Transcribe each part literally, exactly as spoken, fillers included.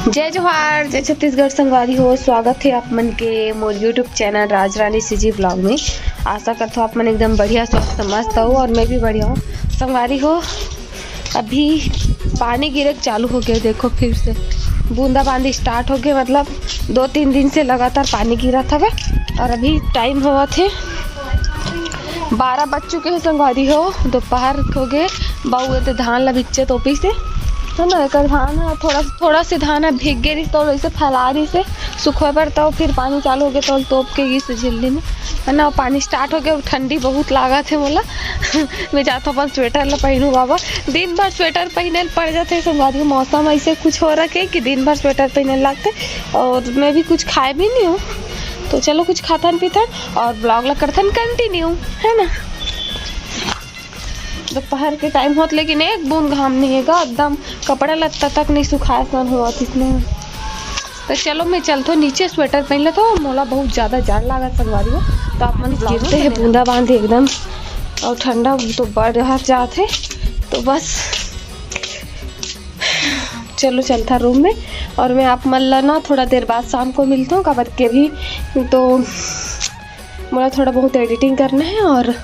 जय जोहार, जय छत्तीसगढ़ संगवारी हो। स्वागत हे आप मन के मोर YouTube चैनल राज रानी सीजी ब्लॉग में। आशा करथो आप मन एकदम बढ़िया, स्वस्थ, मस्त हो और मैं भी बढ़िया हूँ। संगवारी हो, अभी पानी गिरे के चालू हो गया, देखो फिर से बूंदा बांदी स्टार्ट हो गए। मतलब दो तीन दिन से लगातार पानी गिरत हवे और अभी टाइम होवत हे बारह बज चुके हैं संगवारी हो, दोपहर हो गए। बाऊ ए ते धान ला बिच्चे तोपिस हे, है ना, एकर धान ह थोड़ा, थोड़ा से धान ह भीग गे रहिस तो वैसे फैला रहिस हे, सुखोए बर तो फिर पानी चालू हो गया तो तोप के गिस झिल्ली में, है ना। पानी स्टार्ट हो गया, ठंडी बहुत लागत हे मोला। मैं जात हूँ अपन स्वेटर ला पहनू बाबा, दिन भर स्वेटर पहने ल पड़ जाते संगवारी हो। मौसम ऐसे कुछ हो रखे कि दिन भर स्वेटर पहने ल लागते और मैं भी कुछ खाए भी नहीं हूँ। तो चलो कुछ खाथन पीथन और ब्लॉग ला करथन कंटिन्यू, है ना। दोपहर के टाइम होत लेकिन एक बूंद घाम नहीं हे गा, एकदम कपड़ा लत्ता तक नहीं सुखाए सन होवत इसने। तो चलो मैं चलथो नीचे, स्वेटर पहन लेथो, मोला बहुत ज्यादा जाड़ लागत संगवारी हो। तो आप मन गिरते हैं बूंदा बांदी एकदम, और ठंडा तो बढ़ जात हे। तो बस चलो चलथा रूम में, और मैं आप मन ला ना थोड़ा देर बाद शाम को मिलता हूँ, काबर के भी तो मोला थोड़ा बहुत एडिटिंग करना है और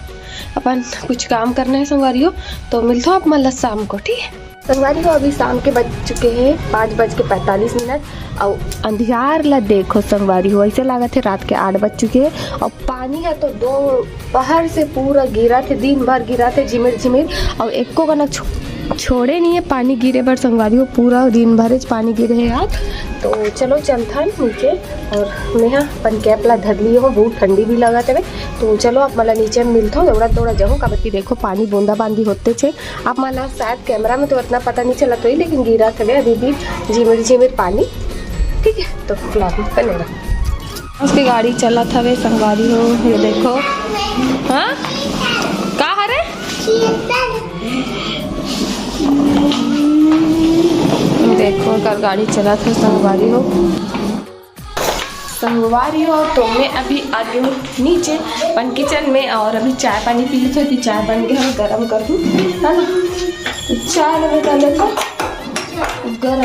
अपन कुछ काम करना है संगवारी हो। तो मिलता हूँ आप मन ला शाम को, ठीक है संगवारी हो। अभी शाम के बज चुके हैं पाँच बज के पैंतालीस मिनट। और अंधियार ला देखो संगवारी हो, ऐसे लागत है रात के आठ बज चुके हैं और पानी है तो दोपहर से पूरा गिरत हे, दिन भर गिरत हे झिमिर झिमिर, और एको कनक छो-, छोड़े नहीं है पानी गिरे बर संगवारी हो, पूरा दिन भर च पानी गिरे हे आज। तो चलो चलथन नीचे, और मैं हा अपन कैप ला धर लियो हूँ, बहुत ठंडी भी लगत हवे। तो चलो आप मन ला नीचे मिलथो, दौड़ा दौड़ा जाहूँ, काबर कि देखो पानी बूंदा बांदी होते छे। आप मन ला शायद कैमरा में तो इतना पता नहीं चलत होही, लेकिन गिरत हवे अभी भी झिमिर झिमिर पानी, ठीक है। तो ब्लॉग में बने रहो। उसकी गाड़ी चलत हवे संगवारी हो, ये देखो। हाँ, का हरे? देखो, एकर गाड़ी चलत हे संगवारी हो। संगवारी हो, तो मैं अभी आ गई हूँ नीचे अपन किचन में और अभी चाय पानी पी लेथो कि चाय बन गया है, गरम कर दूँ, है ना। तो चाय लगे कर लेथो गरम,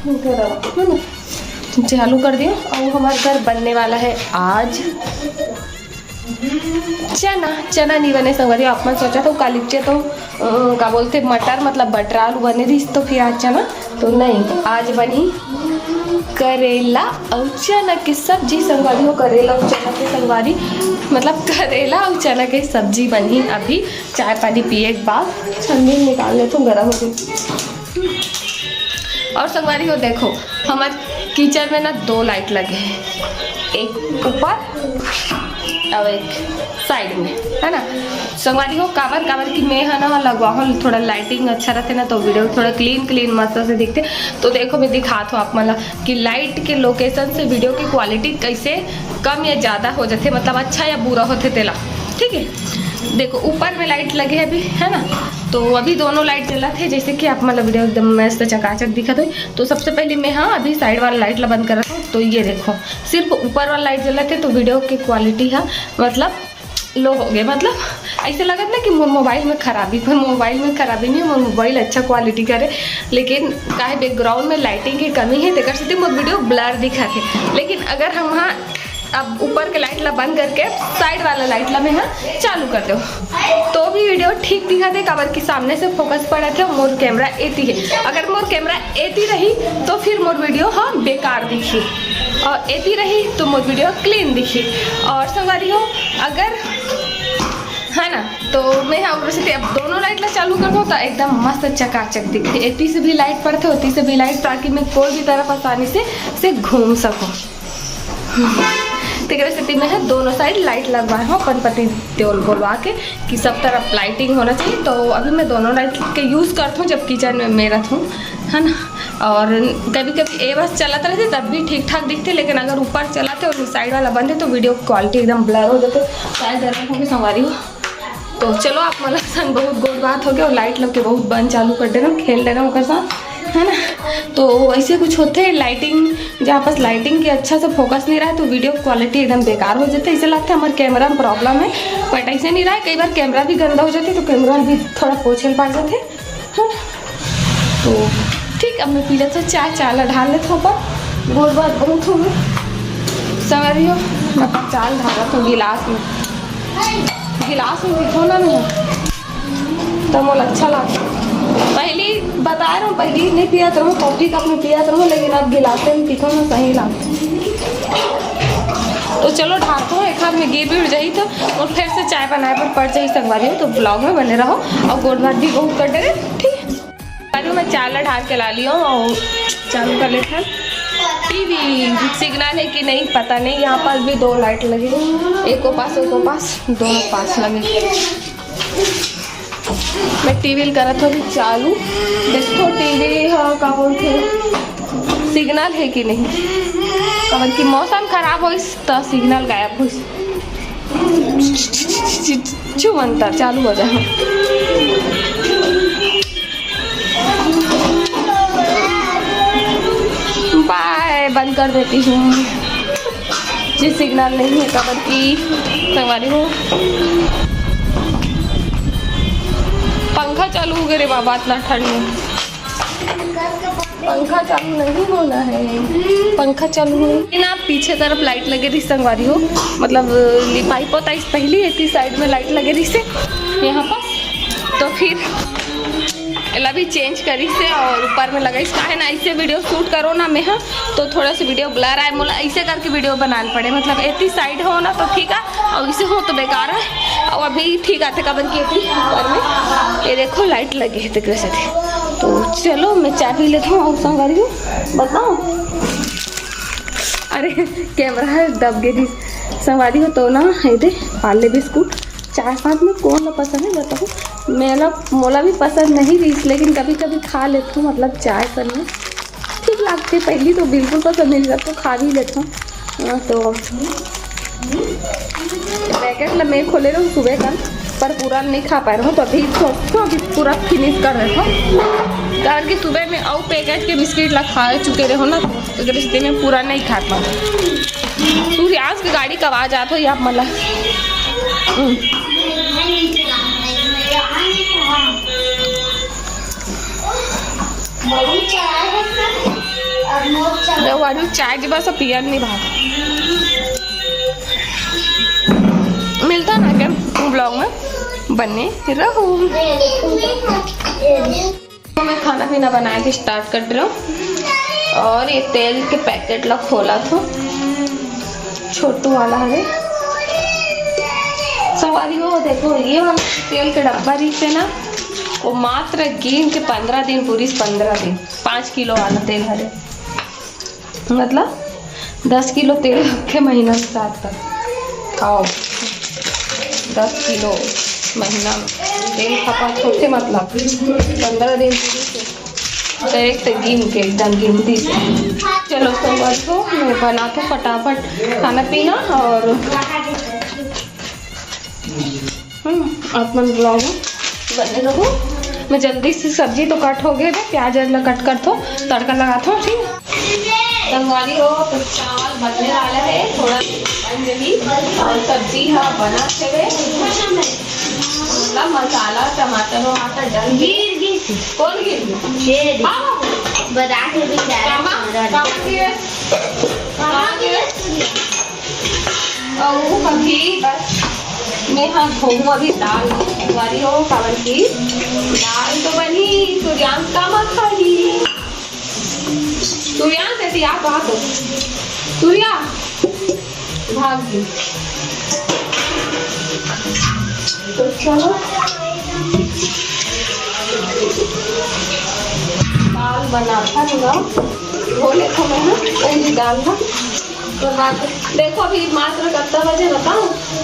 गरम, है ना। चालू कर दियो। और हमारे घर बनने वाला है आज चना। चना नहीं बने संगवारी, आप मन सोचा तो कालिचे तो अ, का बोलते मटर, मतलब बटरा आलू बने रहिस तो फिर आज चना तो नहीं, आज बनी करेला और चना की सब्जी संगवारी हो। करेला और चना के संगवारी, मतलब करेला और चना के सब्जी बनी। अभी चाय पानी पिए के बाद छन्नी निकाल लेथो, गरम हो गई। और संगवारी हो देखो, हमारे किचन में ना दो लाइट लगे हैं, एक ऊपर और एक साइड में, है ना। संगवारी हो, काबर काबर कि मैं है ना लगवाहूँ, थोड़ा लाइटिंग अच्छा रहते ना तो वीडियो थोड़ा क्लीन क्लीन मस्त से दिखते। तो देखो मैं दिखात हूँ आप मन ला कि लाइट के लोकेशन से वीडियो की क्वालिटी कैसे कम या ज़्यादा हो जाते, मतलब अच्छा या बुरा होते तेला। ठीक है, देखो ऊपर में लाइट लगे है अभी, है ना। तो अभी दोनों लाइट जलत है, जैसे कि आप मन ला वीडियो एकदम मस्त चकाचक दिखत हो। तो सबसे पहले मैं हाँ अभी साइड वाला लाइट ला बंद करत हूँ। तो ये देखो सिर्फ ऊपर वाला लाइट जलत है, तो वीडियो की क्वालिटी है मतलब लो हो गए, मतलब ऐसे लगत ना कि मोर मोबाइल में खराबी, पर मोबाइल में खराबी नहीं, मोर मोबाइल अच्छा क्वालिटी करे, लेकिन काहे बैकग्राउंड में लाइटिंग की कमी है, तेकर सेती मोर वीडियो ब्लर दिखत है। लेकिन अगर हम हाँ अब ऊपर के लाइट ला बंद करके साइड वाला लाइट ला मैं हाँ चालू कर दो, तो भी वीडियो ठीक दिखत है, काबर कि सामने से फोकस पड़त है, मोर कैमरा एती है। अगर मोर कैमरा एती रही तो फिर मोर वीडियो हाँ बेकार दिखी, और एती रही तो मोर वीडियो क्लीन दिखी। और संगवारी हो, अगर है ना, तो मैं हाँ ऊपर से अब दोनों लाइट ला चालू कर दो तो एकदम मस्त चकाचक दिखते, एती से भी लाइट पड़ते, ओती से भी लाइट, ताकि मैं कोई भी तरफ आसानी से से घूम सकूँ। तेकरे सेती मैं ह दोनों साइड लाइट लगवाए हूँ अपन पति देव ल बोलवा के कि सब तरफ लाइटिंग होना चाहिए। तो अभी मैं दोनों लाइट के यूज़ करत हूँ जब किचन में मैं रहत हूँ, है ना। और कभी कभी ए बस चलत रहते तब भी ठीक ठाक दिखते, लेकिन अगर ऊपर चलाते और साइड वाला बंद है तो वीडियो क्वालिटी एकदम ब्लर हो जाते। शायद गरम होगी संगवारी हो। तो चलो आप मन ला संग बहुत गोठ बात हो गया और लाइट लग के बहुत बन चालू कर दे रहा हूँ, खेल ले रहा हूँ ओकर साथ, है ना। तो ऐसे कुछ होते हैं लाइटिंग, जहाँ पास लाइटिंग के अच्छा से फोकस नहीं रहा तो वीडियो क्वालिटी एकदम बेकार हो जाते, ऐसे लगता है हमारे कैमरा में प्रॉब्लम है, बट ऐसे नहीं रहा है। कई बार कैमरा भी गंदा हो जाते तो कैमरा भी थोड़ा पोछे ल पड़ जाते, है ना। तो ठीक, अब मैं पी लेथों चाय, चाय ला ढार लेथों अपन, गोठ बात बहुत हो गे। संगवारी हो, मैं अपन चाय ला ढारत हों गिलास में, गिलास में पीथों ना मैं, तो मोला अच्छा लागथे। पहली बता रहा हूँ, पहली नहीं पियत रहूँ, कॉफी कप में पियत रहूँ, लेकिन अब गिलासे में पीथों ना, सही लागथे। तो चलो ढारथों, एक हाथ में गिर भी जाही तो, अउ फिर से चाय बनाए पर पड़ जाही संगवारी हो, तो vlog में बने रहो। अउ गोठ बात भी बहुत कर डरे, ठीक है। अरे मैं चाय ला ढार के ला लियो अउ चालू कर लेथन। टीवी सिग्नल है कि नहीं पता नहीं, यहाँ पास भी दो लाइट लगे, एको पास, एको पास, दोनों पास लगे। मैं टीवी ल करत हों अभी चालू, देखो टीवी ह का बोलथे, सिग्नल है कि नहीं, काबर कि मौसम खराब होइस त सिग्नल गायब होइस। छू अंतर चालू हो जाए। बाय, बंद कर देती हूँ जी, सिग्नल नहीं है, काबर कि संगवारी हो, पंखा चालू हो गे रे बाबा, इतना ठंड में। पंखा चालू नहीं होना है, पंखा चालू हो ना, पीछे तरफ लाइट लगे रहिस संगवारी हो, मतलब लिपाई पोताई पहली एती साइड में लाइट लगे रहिस से यहाँ पर, तो फिर एला भी चेंज करिस से और ऊपर में लगाइस, काहे ना ऐसे वीडियो शूट करो ना मैं, हाँ, तो थोड़ा सा वीडियो ब्लर आए, मोला ऐसे करके वीडियो बनाना पड़े, मतलब एती साइड हो ना तो ठीक है, और इसे हो तो बेकार है। और अभी ठीक आथे, काबर कि एती ऊपर में ये देखो लाइट लगे है, तेकरे सेती। तो चलो मैं चाय पी लेथों और संगवारी हो बताओ। अरे कैमरा है दब गे रहिस संगवारी हो, तो ना ये दे पार्ले बिस्कुट चाय साथ में कोन ला पसंद है बताओ? मेला मोला भी पसंद नहीं रहिस, लेकिन कभी कभी खा लेथों, मतलब चाय संग में ठीक लागथे। पहली तो बिल्कुल पसंद नहीं रहिस, अब तो खा भी लेथों। हाँ, तो पैकेट ला मैं खोले रहूँ सुबह कन, पर पूरा नहीं खा पाए रहूँ, तो अभी सोचथों अभी पूरा फिनिश कर देथों, काबर कि सुबह में अउ पैकेट के बिस्किट ला खा चुके रहे हो ना, तो एकरे सेती मैं पूरा नहीं खा पाऊँ। सूर्यांश के गाड़ी के आवाज आत हो, ये आप मन ला। हम्म। जब वारू चाय के बस पियन नहीं भाग। मिलता ना के ब्लॉग में, बने रहू। तो मैं खाना पीना बनाए के स्टार्ट कर रहा हूँ और ये तेल के पैकेट ला खोलत हों, छोटू वाला हरे। संगवारी हो देखो, ये वाला तेल के डब्बा रहिसे ना, वो मात्र गिन के पंद्रह दिन पूरिस, पंद्रह दिन, पाँच किलो वाला तेल हरे। मतलब दस किलो तेल रखे महीना में सात तक खाओ, दस किलो महीना में तेल खपत होथे, मतलब पंद्रह दिन पूरी से डायरेक्ट गिन के एकदम गिनती से। चलो संगवारी हो, मैं बनाथों फटाफट खाना पीना और हम्म, आप मन ब्लॉग में बने रहू। मैं जल्दी से सब्जी तो कट हो गए, प्याज वाज ला कट करथों, तड़का लगाथों, ठीक है। संगवारी हो तो चावल बनने वाला है, थोड़ा बन जही और सब्जी हा बना हवे। मतलब मसाला, टमाटर वमाटर डल गए। गिर गिर। कौन गिर गया? ये हाँ, बाबू। बता के भी डाला कहाँ? कहाँ गिरे? कहाँ गिरे? अउ अभी बस मैं हा धोहूँ अभी दाल वाली हो, काबर की दाल तो बनी, सूर्यांश का मत खाही। सूर्यांश ऐसे आप बात हो, सूर्या भाग गई। तो चलो दाल बना था ना, धो लेथों मैं हा पहली दाल ना। तो बात देखो, अभी मात्र कितना बजे बताओ,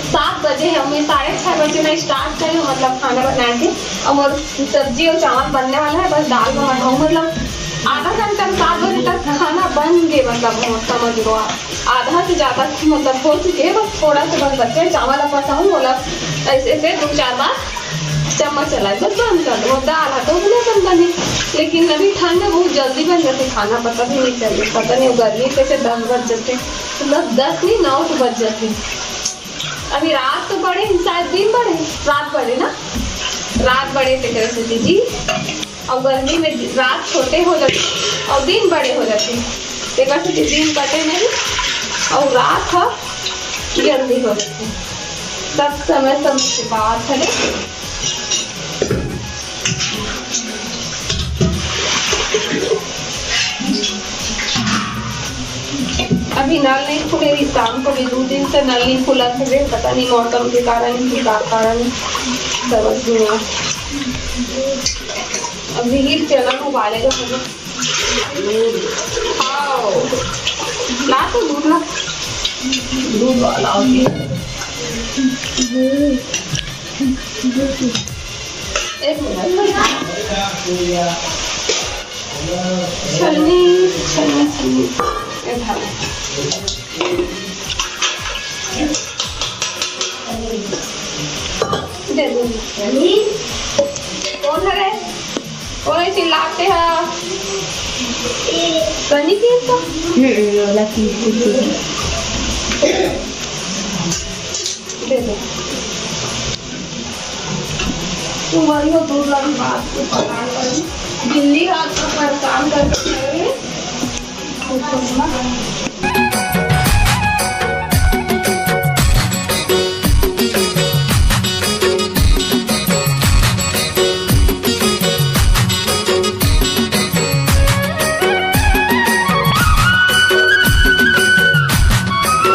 सात बजे है। मैं साढ़े छः बजे मैं स्टार्ट करी हूँ, मतलब खाना बनाए के, और मोर सब्जी और चावल बनने वाला है, बस दाल बनाना हो। मतलब आधा घंटा में सात बजे तक खाना बन गए, मतलब समझ लो आप, आधा से ज़्यादा मतलब हो चुके हैं, बस थोड़ा सा बस बचे, चावल अब बताऊँ, मतलब ऐसे ऐसे दो चार बार चम्मच चला के बस बंद कर दो। दाल हा तो उतना बनता नहीं, लेकिन अभी ठंड में बहुत जल्दी बन जाते खाना, पता भी नहीं चलता, पता नहीं गर्मी कैसे दस बज जाते, मतलब दस नहीं, नौ तो बज जाते। अभी रात तो पड़े, शायद दिन पड़े, रात पड़े ना, रात पड़े तो कैसे दीदी अउ गर्मी में रात छोटे हो जाथे अउ दिन बड़े हो जाथे, तेकर सेती दिन कटे नहीं अउ रात ह जल्दी हो जाथे। सब समय समय के बात हरे। अभी नल नहीं खुले रही, शाम को भी दो दिन से नल नहीं खुला था, पता नहीं मौसम के कारण कि का कारण, समझ नहीं आ। अभी ही चना उबालेगा हम। हाँ। ला तो दूध ला। दूध वाला अभी। एक मिनट। छलनी, छलनी, छलनी। ये धर। दे दो। कौन है रे? कौन है चिल्लाते हैं? सनी की तो? हम्म, वाला की, की, की। दे दो। तुम वही हो, दूध वाली बात को पता नहीं। दिल्ली हाथ का परेशान करके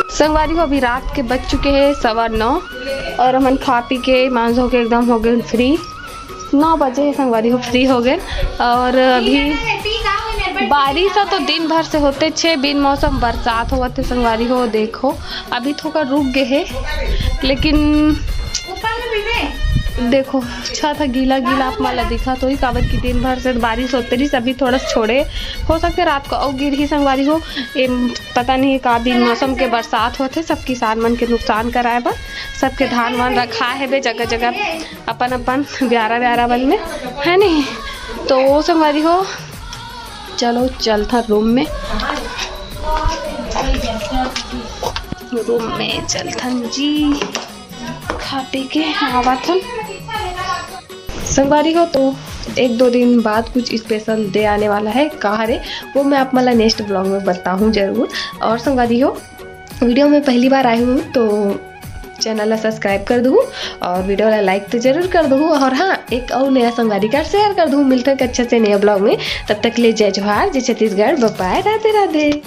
संगवारी हो, अभी रात के बज चुके हैं सवा नौ और हमन खा पी के, मांस धो के एकदम हो गए फ्री। नौ बजे संगवारी हो फ्री हो गए। और अभी बारिश ह तो दिन भर से होते छे, बिन मौसम बरसात होवत हे संगवारी हो। देखो अभी थोड़ा रुक गए हे, लेकिन देखो छत ह गीला गीला आप मन ला दिखत होही, काबर कि दिन भर से बारिश होते रहिस, अभी थोड़ा छोड़े। हो सकथे रात को अउ गिरही संगवारी हो। ए, पता नहीं का बिन मौसम के बरसात होथे, सब किसान मन के नुकसान कराए बर, सबके धान वान रखा हेबे जगह जगह अपन अपन ब्यारा ब्यारा मन में, है नहीं? तो वो संगवारी हो, चलो चलथन रूम में, रूम में चलथन जी, खा पी के आवत हन। संगवारी हो, तो एक दो दिन बाद कुछ स्पेशल डे आने वाला है। का हरे, वो मैं आप मन ला नेक्स्ट ब्लॉग में बताहूँ जरूर। और संगवारी हो, वीडियो में पहली बार आए हो तो चैनल ला सब्सक्राइब कर दहू और वीडियो ला लाइक तो जरूर कर दहू। और हाँ, एक और नया संगवारी का शेयर कर दहू। मिलते हैं एक अच्छे से नया ब्लॉग में, तब तक के लिए जय जोहार, जय छत्तीसगढ़, बाय बाय, राधे राधे।